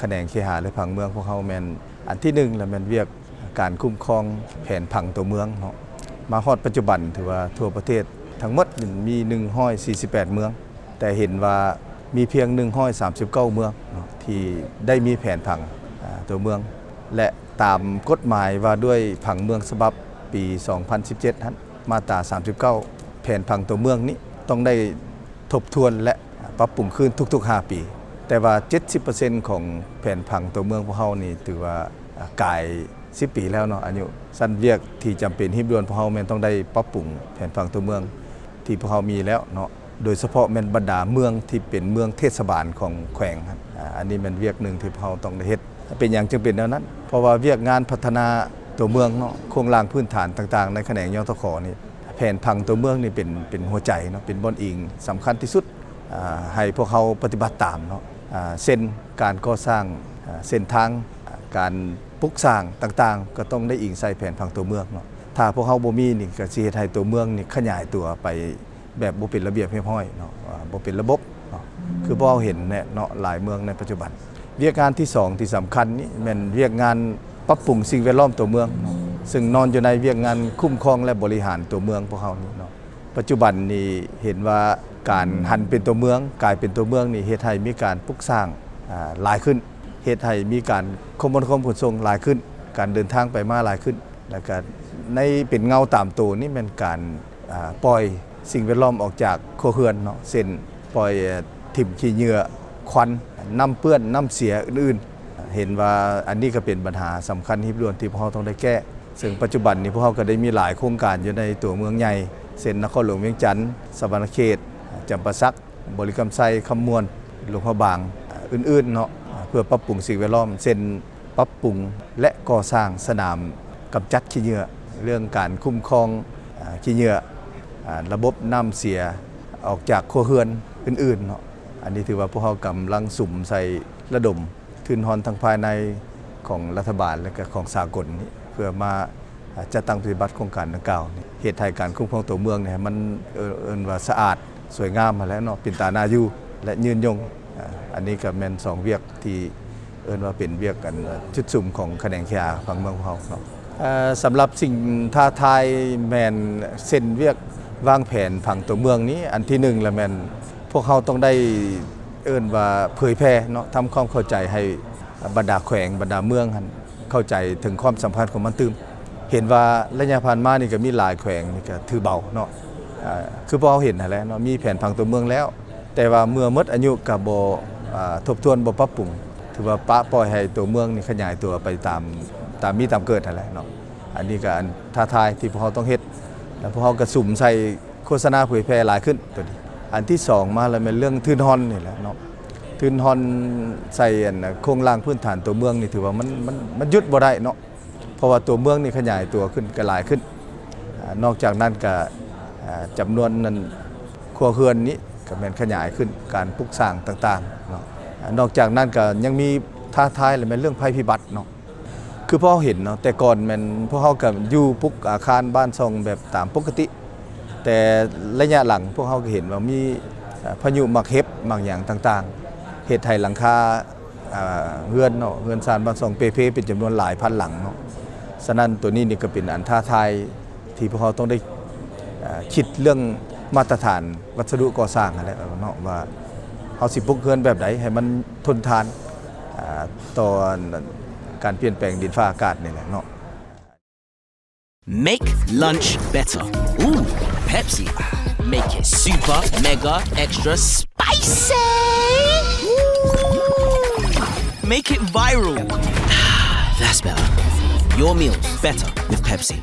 ຂະແໜງເຄຫະ ແລະ ຜັງເມືອງພວກເຮົາແມ່ນ ອັນທີໜຶ່ງລະແມ່ນວຽກການຄຸ້ມຄອງແຜນຜັງຕົວເມືອງເນາະ. ມາຮອດປັດຈຸບັນຖືວ່າທົ່ວປະເທດທັງໝົດມີໜຶ່ງຮ້ອຍສີ່ສິບແປດເມືອງ, ແຕ່ເຫັນວ່າມີພຽງໜຶ່ງຮ້ອຍສາມສິບເກົ້າເມືອງເນາະ ທີ່ໄດ້ມີແຜນຜັງ ອາ ຕົວເມືອງ ແລະ ຕາມກົດໝາຍວ່າດ້ວຍຜັງເມືອງສະບັບປີສອງພັນສິບເຈັດຫັ້ນ ມາດຕາສາມສິບເກົ້າ ແຜນຜັງຕົວເມືອງນີ້ຕ້ອງໄດ້ ທົບທວນ ແລະ ປັບປຸງຄືນທຸກໆຫ້າປີ, ແຕ່ວ່າເຈັດສິບເປີເຊັນຂອງແຜນຜັງຕົວເມືອງພວກເຮົານີ້ຖືວ່າ ອາ ກາຍສິບປີແລ້ວເນາະ ອາຍຸ. ຊັ້ນວຽກທີ່ຈຳເປັນຮີບດ່ວນພວກເຮົາແມ່ນຕ້ອງໄດ້ປັບປຸງແຜນຜັງຕົວເມືອງທີ່ພວກເຮົາມີແລ້ວເນາະ, ໂດຍສະເພາະແມ່ນບັນດາເມືອງທີ່ເປັນເມືອງເທດສະບານຂອງແຂວງ. ອາ ອັນນີ້ແມ່ນວຽກໜຶ່ງທີ່ພວກເຮົາຕ້ອງໄດ້ເຮັດ. ເປັນຫຍັງຈຶ່ງເປັນແນວນັ້ນ? ເພາະວ່າວຽກງານພັດທະນາຕົວເມືອງເນາະ, ໂຄງລ່າງພື້ນຖານຕ່າງໆໃນຂະແໜງ ຍທຂ ນີ້ ແຜນຜັງຕົວເມືອງນີ້ເປັນ ເປັນຫົວໃຈເນາະ, ເປັນບ່ອນອີງສຳຄັນທີ່ສຸດ ອາ ໃຫ້ພວກເຮົາປະຕິບັດຕາມເນາະ, ອາ ເຊັ່ນ ການກໍ່ສ້າງ ອາ ເສັ້ນທາງ ອາ ການປຸກສ້າງຕ່າງໆ ກໍຕ້ອງໄດ້ອີງໃສ່ແຜນຜັງຕົວເມືອງເນາະ. ຖ້າພວກເຮົາບໍ່ມີນີ້ ກໍຊິເຮັດໃຫ້ຕົວເມືອງນີ້ຂະຫຍາຍຕົວໄປແບບບໍ່ເປັນລະບຽບຮຽບຮ້ອຍເນາະ, ອາ ບໍ່ເປັນລະບົບເນາະ, ຄືພວກເຮົາເຫັນແຫຼະເນາະ ຫຼາຍເມືອງໃນປັດຈຸບັນ. ວຽກງານທີສອງທີ່ສຳຄັນນີ້ແມ່ນວຽກງານປັບປຸງສິ່ງແວດລ້ອມຕົວເມືອງເນາະ, ຊຶ່ງນອນຢູ່ໃນວຽກງານຄຸ້ມຄອງ ແລະ ບໍລິຫານຕົວເມືອງພວກເຮົານີ້ເນາະ. ປັດຈຸບັນນີ້ເຫັນວ່າການຫັນເປັນຕົວເມືອງ ກາຍເປັນຕົວເມືອງນີ້ ເຮັດໃຫ້ມີການປຸກສ້າງ ອາ ຫຼາຍຂຶ້ນ, ເຮັດໃຫ້ມີການຄົມມະນາຄົມຂົນສົ່ງຫຼາຍຂຶ້ນ, ການເດີນທາງໄປມາຫຼາຍຂຶ້ນ, ແລ້ວກະໃນເປັນເງົາຕາມໂຕນີ້ແມ່ນການ ອາ ປ່ອຍສິ່ງແວດລ້ອມອອກຈາກຄົວເຮືອນເນາະ, ເຊັ່ນ ປ່ອຍ ອາ ຖິ້ມຂີ້ເຫຍື້ອ, ຄວັນ, ນ້ຳເປື້ອນ, ນ້ຳເສຍອື່ນໆ. ເຫັນວ່າອັນນີ້ກໍເປັນບັນຫາສຳຄັນຮີບດ່ວນທີ່ພວກເຮົາຕ້ອງໄດ້ແກ້, ເຊິ່ງປັດຈຸບັນນີ້ພວກເຮົາກໍໄດ້ມີຫຼາຍໂຄງການຢູ່ໃນຕົວເມືອງໃຫຍ່ ເຊັ່ນ ນະຄອນຫຼວງວຽງຈັນ, ສະຫວັນນະເຂດ, ຈຳປາສັກ, ບໍລິຄຳໄຊ, ຄຳມ່ວນ, ຫຼວງພະບາງ, ອາ ອື່ນໆເນາະ, ອາ ເພື່ອປັບປຸງສິ່ງແວດລ້ອມ ເຊັ່ນ ປັບປຸງ ແລະ ກໍ່ສ້າງສະໜາມກຳຈັດຂີ້ເຫຍື້ອ, ເລື່ອງການຄຸ້ມຄອງ ອາ ຂີ້ເຫຍື້ອ, ອາ ລະບົບນ້ຳເສຍອອກຈາກຄົວເຮືອນອື່ນໆເນາະ. ອັນນີ້ຖືວ່າພວກເຮົາກຳລັງສຸມໃສ່ລະດົມ ທຶນຮອນທັງພາຍໃນຂອງລັດຖະບານ ແລະ ກະຂອງສາກົນນີ້ ເພື່ອມາ ອາ ຈັດຕັ້ງປະຕິບັດໂຄງການດັ່ງກ່າວນີ້ ເຮັດໃຫ້ການຄຸ້ມຄອງຕົວເມືອງນີ້ໃຫ້ມັນ ເອີ້ນ ເອີ້ນວ່າສະອາດ ສວຍງາມຫັ້ນແຫຼະເນາະ, ເປັນຕາໜ້າຢູ່ ແລະ ຍືນຍົງ. ອາ ອັນນີ້ກະແມ່ນສອງວຽກທີ່ເອີ້ນວ່າເປັນວຽກອັນ ອາ ຈຸດສຸມຂອງຂະແໜງເຄຫະຜັງເມືອງຂອງເຮົາເນາະ. ເອີ ສຳລັບສິ່ງທ້າທາຍແມ່ນເຊັ່ນວຽກວາງແຜນຜັງຕົວເມືອງນີ້ ອັນທີໜຶ່ງລະແມ່ນພວກເຮົາຕ້ອງໄດ້ເອີ້ນວ່າເຜີຍແຜ່ເນາະ, ທຳຄວາມເຂົ້າໃຈໃຫ້ບັນດາແຂວງ ບັນດາເມືອງຫັ້ນເຂົ້າໃຈເຖິງຄວາມສຳຄັນຂອງມັນຕື່ມ. ເຫັນວ່າໄລຍະຜ່ານມານີ້ກໍມີຫຼາຍແຂວງນີ້ກໍຖືເບົາເນາະ, ອາ ຄືພວກເຮົາເຫັນຫັ້ນແຫຼະເນາະ, ມີແຜນຜັງຕົວເມືອງແລ້ວ ແຕ່ວ່າເມື່ອໝົດອາຍຸກໍບໍ່ ອາ ທົບທວນ ບໍ່ປັບປຸງ, ຖືວ່າປະປ່ອຍໃຫ້ຕົວເມືອງນີ້ຂະຫຍາຍຕົວໄປຕາມ ຕາມມີຕາມເກີດຫັ້ນແຫຼະເນາະ. ອັນນີ້ກໍອັນທ້າທາຍທີ່ພວກເຮົາຕ້ອງເຮັດ ແລະ ພວກເຮົາກໍສຸມໃສ່ໂຄສະນາເຜີຍແຜ່ຫຼາຍຂຶ້ນໂຕນີ້. ອັນທີສອງມາແລ້ວແມ່ນເລື່ອງທຶນຮອນນີ້ແຫຼະເນາະ, ທຶນຮອນໃສ່ອັນໂຄງລ່າງພື້ນຖານຕົວເມືອງນີ້ ຖືວ່າມັນ ມັນ ມັນຢຸດບໍ່ໄດ້ເນາະ. ເພາະວ່າຕົວເມືອງນີ້ຂະຫຍາຍຕົວຂຶ້ນກໍຫຼາຍຂຶ້ນ. ອາ ນອກຈາກນັ້ນກໍ ອາ ຈຳນວນນັ້ນຄົວເຮືອນນີ້ກໍແມ່ນຂະຫຍາຍຂຶ້ນ, ການປຸກສ້າງຕ່າງໆເນາະ. ອາ ນອກຈາກນັ້ນກໍຍັງມີທ້າທາຍ ແລະ ແມ່ນເລື່ອງໄພພິບັດເນາະ. ຄືພວກເຮົາເຫັນເນາະ, ແຕ່ກ່ອນແມ່ນພວກເຮົາກໍຢູ່ປຸກອາຄານບ້ານຊ່ອງແບບຕາມປົກກະຕິ, ແຕ່ໄລຍະຫຼັງພວກເຮົາກໍເຫັນວ່າມີ ອາ ພາຍຸໝາກເຫັບ ໝາກຫຍັງຕ່າງໆ ເຮັດໃຫ້ຫຼັງຄາ ອາ ເຮືອນເນາະ, ເຮືອນຊານບ້ານຊ່ອງເປ່ເພເປັນຈຳນວນຫຼາຍພັນຫຼັງເນາະ. ສະນັ້ນ ໂຕນີ້ນີ້ກໍເປັນອັນທ້າທາຍທີ່ພວກເຮົາຕ້ອງໄດ້ ອາ ຄິດເລື່ອງມາດຕະຖານວັດສະດຸກໍ່ສ້າງຫັ້ນແຫຼະເນາະ, ວ່າເຮົາຊິປຸກເຮືອນແບບໃດໃຫ້ມັນທົນທານ ອາ ຕໍ່ການປ່ຽນແປງດິນຟ້າອາກາດນີ້ແຫຼະເນາະ. Make lunch better. Ooh, Pepsi. Make it super mega extra spicy. Ooh. Make it viral. That's better. Your meals better with Pepsi.